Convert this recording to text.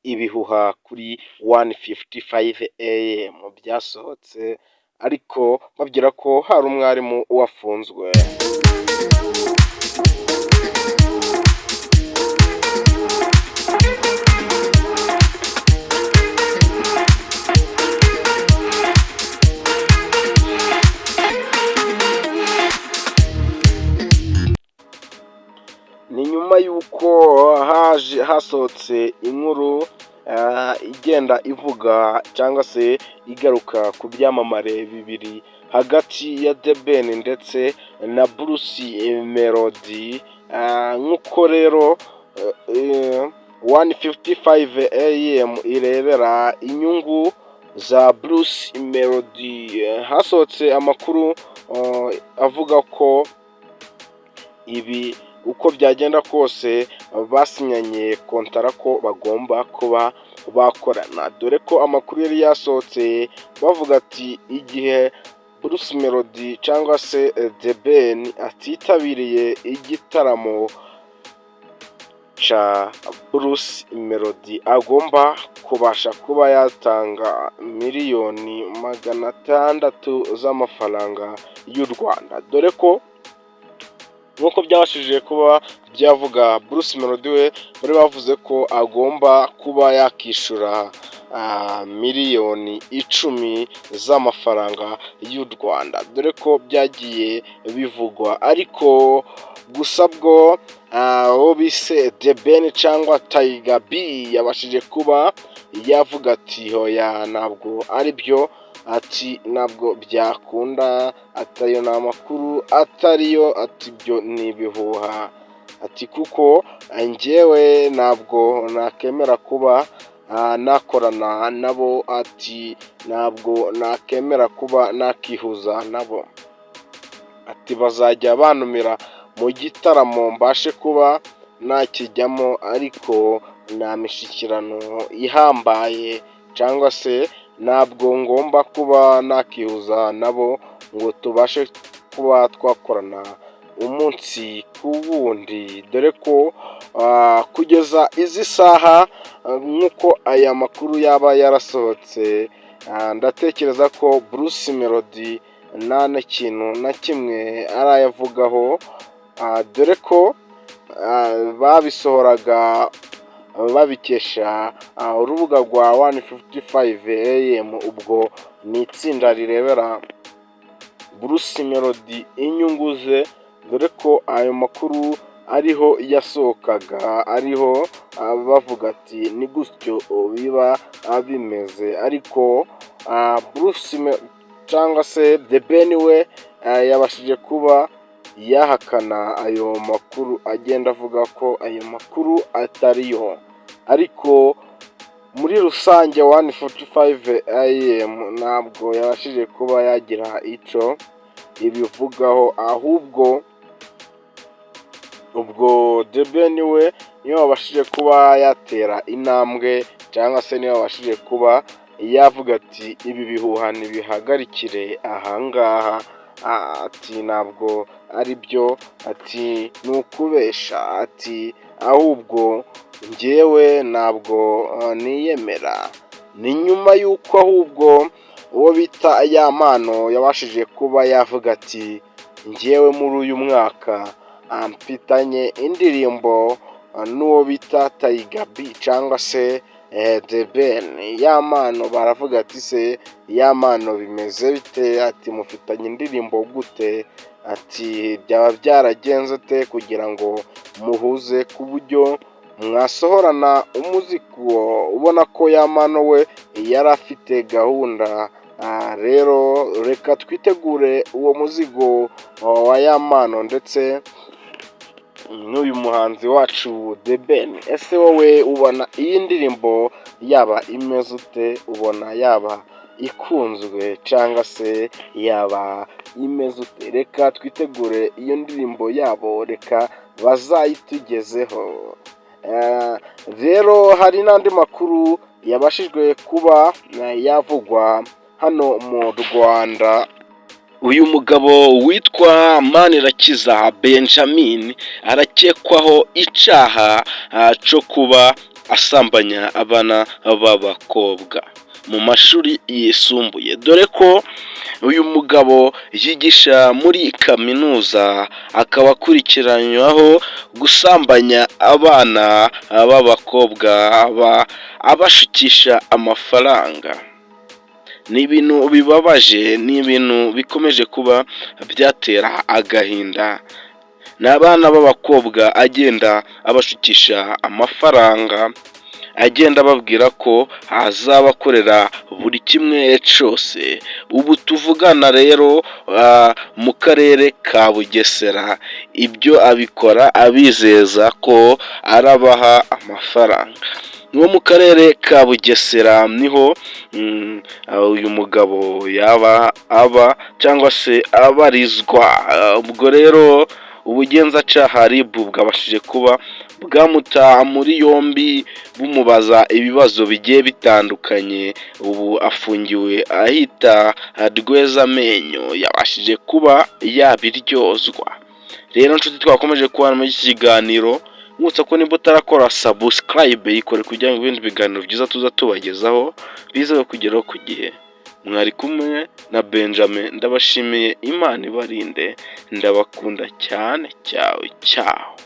Ibihuha kuri 1:55 AM byasohotse, ariko babwira ko hari umwarimu wafunzwe. Ni nyuma y'uko haje hasohotse inkuru igenda ivuga cyangwa se igaruka ku byamamare bibiri hagati ya The Ben ndetse na Bruce Melody. Nk'uko rero 1:55 AM irebera inyungu za Bruce Melody, hasohotse amakuru avuga ko ibi uko byagenda kose basinyanye kontara ko bagomba kuba bakorana, dore ko amakuru yari yasohotse bavuga ati igihe Bruce Melody cyangwa se The Ben atitabiriye igitaramo cya Bruce Melody, agomba kubasha kuba yatanga 600,000,000 z'amafaranga y'u Rwanda, dore ko nk'uko byabashije kuba byavuga, Bruce Melody we bari bavuze ko agomba kuba yakishyura 10,000,000 z'amafaranga y'u Rwanda, dore ko byagiye bivugwa. Ariko gusa bwo uwo bise The Ben cyangwa Tiger B yabashije kuba yavuga ati hoya, ntabwo ari byo, ati ntabwo byakunda, ati ayo ni amakuru atariyo, ati ibyo ni ibihuha, ati kuko njyewe ntabwo nakemera kuba nakorana nabo, ati ntabwo nakemera kuba nakihuza nabo, ati bazajya bantumira mu gitaramo mbashe kuba nakijyamo, ariko nta mishyikirano ihambaye cyangwa se ntabwo ngomba kuba nakihuza nabo ngo tubashe kuba twakorana umunsi ku wundi, dore ko kugeza izi saha nk'uko aya makuru yaba yarasohotse, ndatekereza ko Bruce Melody nta n'ikintu na kimwe arayavugaho, dore ko babisohoraga babikesha urubuga rwa 1:55 AM. Ubwo ni itsinda rirebera Bruce Melody inyungu ze, dore ko ayo makuru ariho yasohokaga, ariho bavuga ati ni gutyo biba bimeze. Ariko Bruce cyangwa se The Ben we yabashije kuba yahakana ayo makuru, agenda avuga ko ayo makuru atariyo. Ariko muri rusange 1:45 AM ntabwo yabashije kuba yagira icyo ibivugaho, ahubwo ubwo The Ben we niwe wabashije kuba yatera intambwe cyangwa se niwe wabashije kuba yavuga ati ibi bihuha ntibihagarikire ahangaha, ati ntabwo ari byo, ati ni ukubesha, ati ahubwo njyewe ntabwo niyemera. Ni nyuma y'uko ahubwo uwo bita Yampano yabashije kuba yavuga ati njyewe muri uyu mwaka mfitanye indirimbo n'uwo bita Tiger B cyangwa se The Ben. Yampano baravuga ati se Yampano bimeze bite? Ati mufitanye indirimbo gute? Ati byaba byaragenze ute kugira ngo muhuze ku buryo mwasohorana umuziki? Ubona ko Yampano we yari afite gahunda. Rero reka twitegure uwo muzigo wa Yampano ndetse n'uyu muhanzi wacu The Ben. Ese wowe ubona iyi ndirimbo yaba imeze ute? Ubona yaba ikunzwe cyangwa se yaba imeze ute? Reka twitegure iyo ndirimbo yabo, reka bazayitugezeho. Rero hari n'andi makuru yabashijwe kuba yavugwa hano mu Rwanda. Uyu mugabo witwa Manirakiza Benjamin arakekwaho icyaha cyo kuba asambanya abana b'abakobwa mu mashuri yisumbuye, dore ko uyu mugabo yigisha muri kaminuza, akaba akurikiranyweho gusambanya abana b'abakobwa abashukisha amafaranga. Ni ibintu bibabaje, ni ibintu bikomeje kuba byatera agahinda. Ni abana b'abakobwa agenda abashukisha amafaranga, agenda ababwira ko azabakorera buri kimwe cyose. Ubu tuvugana rero mu karere ka Bugesera, ibyo abikora abizeza ko arabaha amafaranga. No mu karere ka Bugesera niho uyu mugabo yaba aba cyangwa se abarizwa. Ubwo rero ubugenzacyaha RIB bwabashije kuba bwamuta muri yombi, bumubaza ibibazo bigiye bitandukanye. Ubu afungiwe ahita Rwezamenyo, yabashije kuba yabiryozwa. Rero nshuti twakomeje kubana muri iki kiganiro, mwibutsa ko niba utarakora subscribe, yikore kugira ngo ibindi biganiro byiza tuza tubagezaho bize kugeraho ku gihe. Mwari kumwe na Benjamin, ndabashimiye, Imana ibarinde, ndabakunda cyane. Cyawe cyawe.